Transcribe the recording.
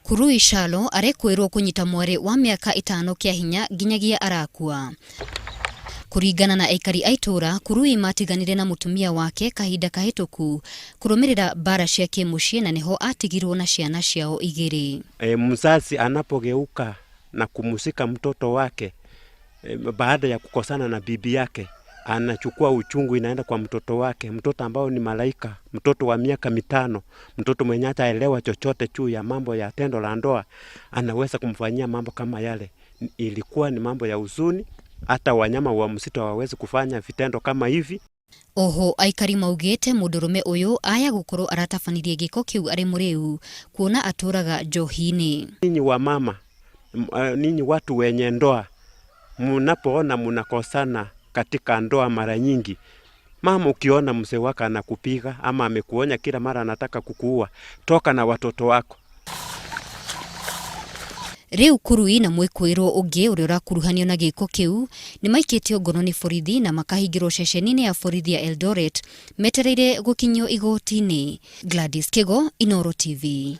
Kurui Shalo arekũĩrwo kũnyita mwarĩ wa mĩaka ĩtano kĩa hinya nginyagia arakua. Kũringana na aikari a itũra, Kurui matiganire na mũtumia wake kahinda kahĩtũku kũrũmĩrĩra mbara cia kĩmũciĩ na nĩho atigirwo na ciana ciao igĩrĩ. Mzazi anapogeuka na kumshika mtoto wake baada ya kukosana na bibi yake, anachukua uchungu inaenda kwa mtoto wake, mtoto ambao ni malaika, mtoto wa miaka 5, mtoto mwenye hataelewa chochote juu ya mambo ya tendo la ndoa, anaweza kumfanyia mambo kama yale. Ilikuwa ni mambo ya huzuni, hata wanyama wa msitu hawawezi kufanya vitendo kama hivi. Oho aikari maugĩte mũndũrũme ũyũ aya gũkorwo aratabanirie gĩko kĩu arĩ mũrĩu kuona atũraga njohi-inĩ. Ninyi wa mama, ninyi watu wenye ndoa, munapoona munakosana katika ndoa mara nyingi, mama, ukiona mzee wako anakupiga ama amekuonya kila mara anataka kukuua, toka na watoto wako. Rĩu Kurui na mwĩkũĩrwo ũngĩ ũrĩa ũrakuruhanio na gĩko kĩu nĩ maikĩtio ngono nĩ borithi na makahingĩrwo ceceni-inĩ ya borithi ya Eldoret metereire gũkinyio igoti-inĩ. Gladys Kigo, Inooro TV.